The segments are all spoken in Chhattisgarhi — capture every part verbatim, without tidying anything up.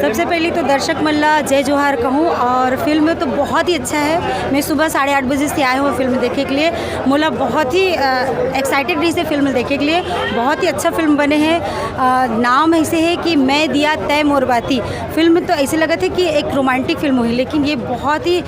सबसे पहले तो दर्शक मन ला जय जोहार कहूँ, और फिल्म तो बहुत ही अच्छा है। मैं सुबह साढ़े आठ बजे से आए हूँ फिल्म देखे के लिए। मोला बहुत ही एक्साइटेड रही से फिल्म देखे के लिए। बहुत ही अच्छा फिल्म बने हैं। अ, नाम ऐसे है कि मैं दिया तय मोर बाती। फिल्म तो ऐसे लगा थे कि एक रोमांटिक फिल्म हुई, लेकिन ये बहुत ही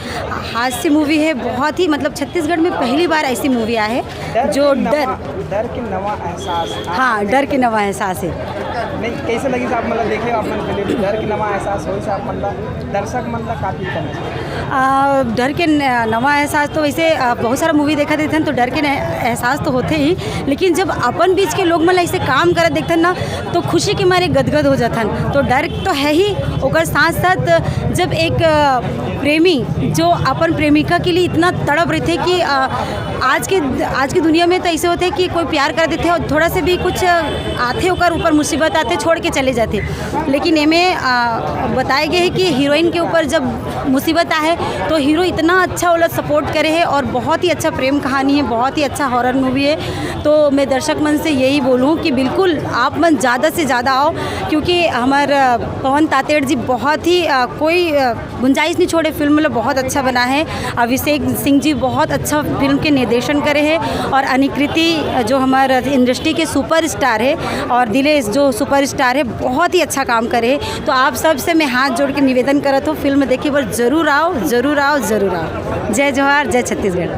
हास्य मूवी है। बहुत ही, मतलब, छत्तीसगढ़ में पहली बार ऐसी मूवी आए है जो डर, डर के नवा एहसास। हाँ, डर के नवा एहसास है। नहीं, कैसे लगी आप, मतलब, देखे आप, मतलब, डर के नवा एहसास हो से आप, मतलब, दर्शक मन ला का फील करना चाहिए? आ, डर के न-, नवा एहसास तो वैसे, आ, बहुत सारा मूवी देखा देते हैं तो डर के न-, एहसास तो होते ही, लेकिन जब अपन बीच के लोग मन ला ऐसे काम करत देखथन ना, तो खुशी के मारे गदगद हो जाथन। तो डर तो है ही, ओकर साथ साथ जब एक, आ, प्रेमी जो अपन प्रेमिका के लिए इतना तड़प रहे थे कि, आ, आज के, आज की दुनिया में तो ऐसे होते हैं कि कोई प्यार कर देते हैं और थोड़ा से भी कुछ आते, ओकर ऊपर मुसीबत आते, छोड़ के चले जाते। लेकिन एमे, आ, बताए गए है कि हीरोइन के ऊपर जब मुसीबत आए तो हीरो इतना अच्छा ओला सपोर्ट करे है, और बहुत ही अच्छा प्रेम कहानी है, बहुत ही अच्छा हॉरर मूवी है। तो मैं दर्शक मन से यही बोलूँ कि बिल्कुल आप मन ज़्यादा से ज़्यादा आओ, क्योंकि हमार, आ, पवन तातेड़ जी बहुत ही, आ, कोई, आ, गुंजाइश नहीं छोड़े। फिल्म मतलब बहुत अच्छा बना है। अभिषेक सिंह जी बहुत अच्छा फिल्म के निर्देशन करे हैं, और अनिकृति जो हमारे इंडस्ट्री के सुपरस्टार है, और दिलेश जो सुपरस्टार है, बहुत ही अच्छा काम करे हैं। तो आप सब से मैं हाथ जोड़ के निवेदन करत हूँ, फिल्म देखे बर जरूर आओ, जरूर आओ, जरूर आओ। जय जोहार, जय छत्तीसगढ़।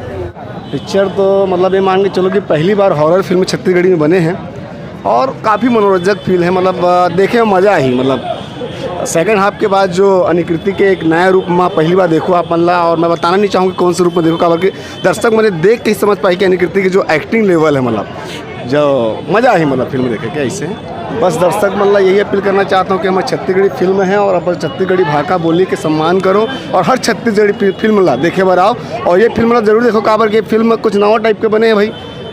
पिक्चर तो, मतलब, ये मान के चलो कि पहली बार हॉरर फिल्म छत्तीसगढ़ी में बने हैं और काफ़ी मनोरंजक फील है। मतलब, अ, देखे में मज़ा आई। मतलब, सेकंड हाफ के बाद जो अनिकृति के एक नया रूप में पहली बार देखो आप मन ला, और मैं बताना नहीं चाहूँगा कौन से रूप में देखो, काबर कि दर्शक मन देख के ही समझ पाए कि अनिकृति की जो एक्टिंग लेवल है, मतलब, जो मज़ा आई, मतलब, फिल्म देखे के ऐसे। बस दर्शक मन ला यही अपील करना चाहता हूँ कि हमारी छत्तीसगढ़ी फिल्म है और अपन छत्तीसगढ़ी भाखा बोली के सम्मान करो, और हर छत्तीसगढ़ी फि-, फिल्म ला देखे बर आओ। और ये फिल्म ला जरूर देखो, काबर कि ये फिल्म कुछ नवा टाइप के बने हैं भाई।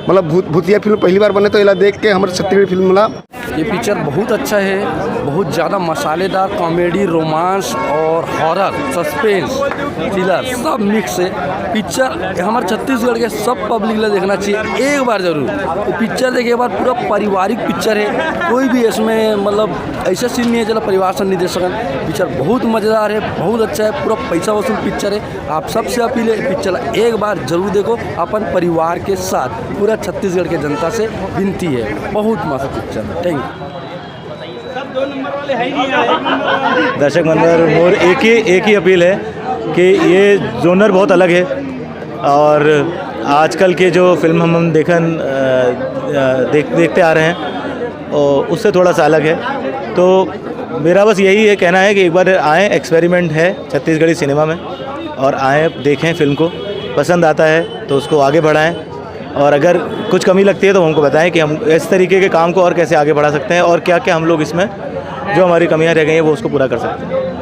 मतलब, भूत, भूतिया फिल्म पहली बार बने, तो एला देख के हमारे छत्तीसगढ़ी फिल्म ला। ये पिक्चर बहुत अच्छा है, बहुत ज़्यादा मसालेदार कॉमेडी, रोमांस और हॉरर, सस्पेंस, थ्रिलर सब मिक्स है। पिक्चर हमारे छत्तीसगढ़ के सब पब्लिक ला देखना चाहिए एक बार जरूर। ये पिक्चर देखे के बाद पूरा पारिवारिक पिक्चर है, कोई भी इसमें, मतलब, ऐसा सीन नहीं है चलो परिवार से नहीं देख सकन। पिक्चर बहुत मज़ेदार है, बहुत अच्छा है, पूरा पैसा वसूल पिक्चर है। आप सबसे अपील है, पिक्चर एक बार जरूर देखो अपन परिवार के साथ। पूरा छत्तीसगढ़ के जनता से विनती है, बहुत मस्त पिक्चर। Thank you. दर्शक मंडल मोर एक ही, एक ही अपील है कि ये जोनर बहुत अलग है, और आजकल के जो फिल्म हम, हम देखन, अ, अ, देख, देखते आ रहे हैं, और उससे थोड़ा सा अलग है। तो मेरा बस यही है कहना है कि एक बार आएँ, एक्सपेरिमेंट है छत्तीसगढ़ी सिनेमा में, और आएँ, देखें फिल्म को, पसंद आता है तो उसको आगे बढ़ाएं, और अगर कुछ कमी लगती है तो हमको बताएं कि हम इस तरीके के काम को और कैसे आगे बढ़ा सकते हैं, और क्या क्या हम लोग इसमें जो हमारी कमियां रह गई हैं वो उसको पूरा कर सकते हैं।